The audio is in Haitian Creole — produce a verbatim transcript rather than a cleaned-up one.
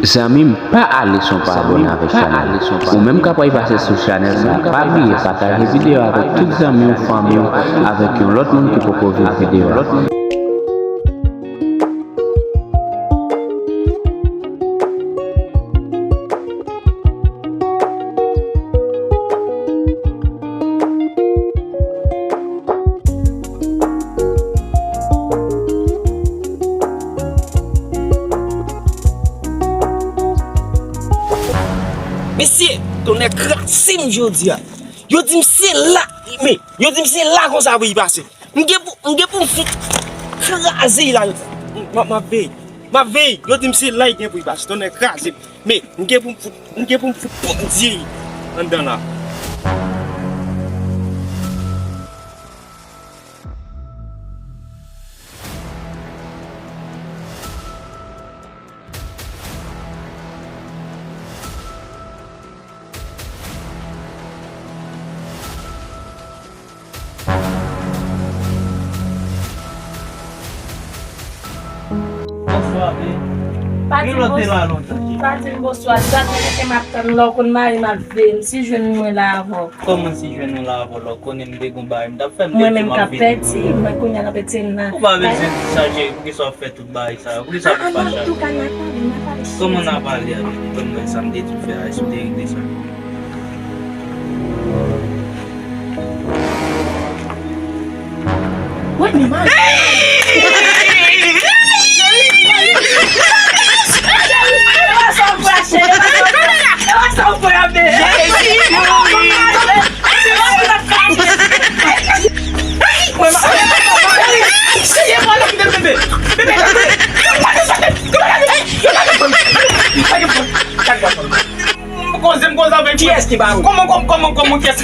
Zanmi m, pa ale san w pa abòne avèk chanèl la. Ou menm k ap pase sou chanèl sa, pa bliye pataje videyo a avèk tout zanmi w, fanmi w, avèk yon lòt moun ki poko viv videyo a. Mesye, tonnè kraze m jodi a. Yo di m se la, men, yo di m se la konsa pou li pase. M gen pou, m gen pou m fout kraze l la. M, m, m ap veye. M ap veye. Yo di m se la li gen pou li pase. Tonnè kraze m. Men, m gen pou m fout, m gen pou m fout Bondye anndan la. Bonswa, babe. Pa di m bonswa. Pa di m bonswa. Sa fè lè m ap tann la, ou konn mari m ap veye m. Si jwenn mwen la avè w. Kòman si jwenn ou la avè w? Lè w konnen m te gon bagay m t ap fè, m te di m ap vini. Mwen menm k ap pèdi, mwen kounye a n ap pèdi n la. Ou pa bezwen sa, cheri, poukisa w ap fè tout bagay sa yo? Poukisa w ap fache avè m? Kòman n a pale a, baby? Ban m wè sa m te di w fè a, èske w te regle sa? Kiyès ki ba ou? Kòman, kòman, kòman, kòman, kiyès?